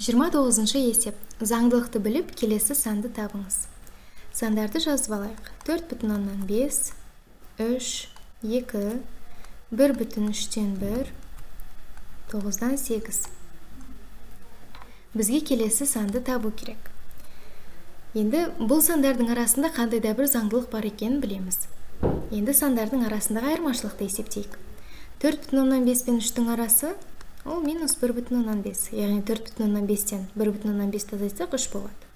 29-шы есеп. Заңдылықты біліп, келесі санды табыңыз. Сандарды жазып алайық. 4,5, 3, 2, 1,3, 9-8. Бізге келесі санды табу керек. Енді бұл сандардың арасында қандай да бір заңдылық бар екенін білеміз. Енді сандардың арасындағы айырмашылықты есептейік. 4,5 пен 3-тің арасы ол минус 1,5. Яғни 4,5-тен 1,5 азайтсақ 3 болады.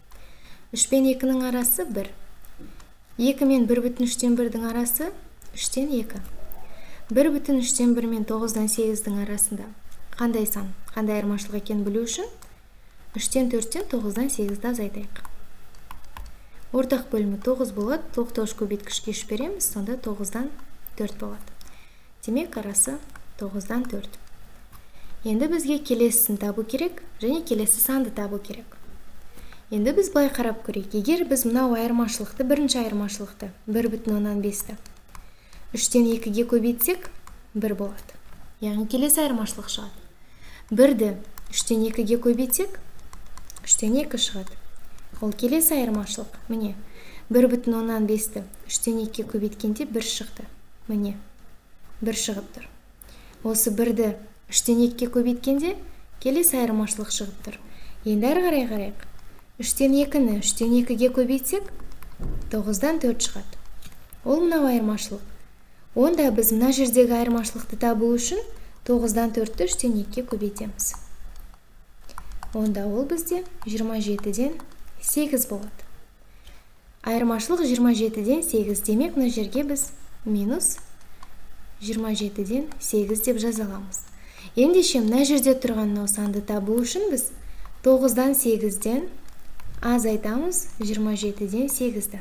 3 пен 2-нің арасы 1. 2 мен 1,3-дің арасы 3-тен 2. 1,3 мен 9-8-дің арасында қандай сан, қандай айырмашылық екенін білу үшін 3-тен 4-тен 9-8-ді азайтайық. Ортақ бөлімі 9 болады, тоқтауыш көбейткішке 3 береміз, сонда 9-дан 4 болады. Демек, арасы 9-дан 4. Енді бізге келесісін табу керек және келесі санды табу керек. Енді біз былай қарап көрейік. Егер біз мынау айырмашылықты, бірінші айырмашылықты 1,5-ті 3-тен 2-ге көбейтсек 1 болады. Яғни келесі айырмашылық шығады. 1-ді 3-тен 2-ге көбейтсек 3-тен 2 шығады. Ол келесі айырмашылық. Міне, 1,5-ті 3-тен 2-ге көбейткенде 1 шықты. Міне, 1 шығып тұр. Осы 1-ді 3-тен 2-ге көбейткенде келесі айырмашылық шығып тұр. Енді әрі қарай қарайық. 3-тен 2-ні 3-тен 2-ге көбейтсек 9-дан 4 шығады. Ол мынау айырмашылық. Онда біз мына жердегі айырмашылықты табу үшін 9-дан 4-ті 3-тен 2-ге көбейтеміз. Онда ол бізде 27-ден 8 болады. Айырмашылық 27-ден 8. Демек, мына жерге біз минус 27-ден 8 деп жаза аламыз. Ендеше мына жерде тұрған мынау санды табу үшін біз 9-дан 8-ден азайтамыз 27-ден 8-ді.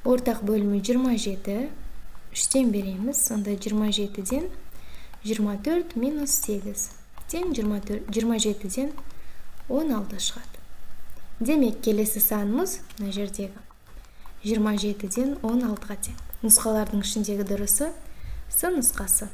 Ортақ бөлімі 27, 3-тен береміз, сонда 27-ден 24 минус 8 тең 27-ден 16 шығады. Демек, келесі санымыз мына жердегі 27-ден 16-ға тең. Нұсқалардың ішіндегі дұрысы С нұсқасы.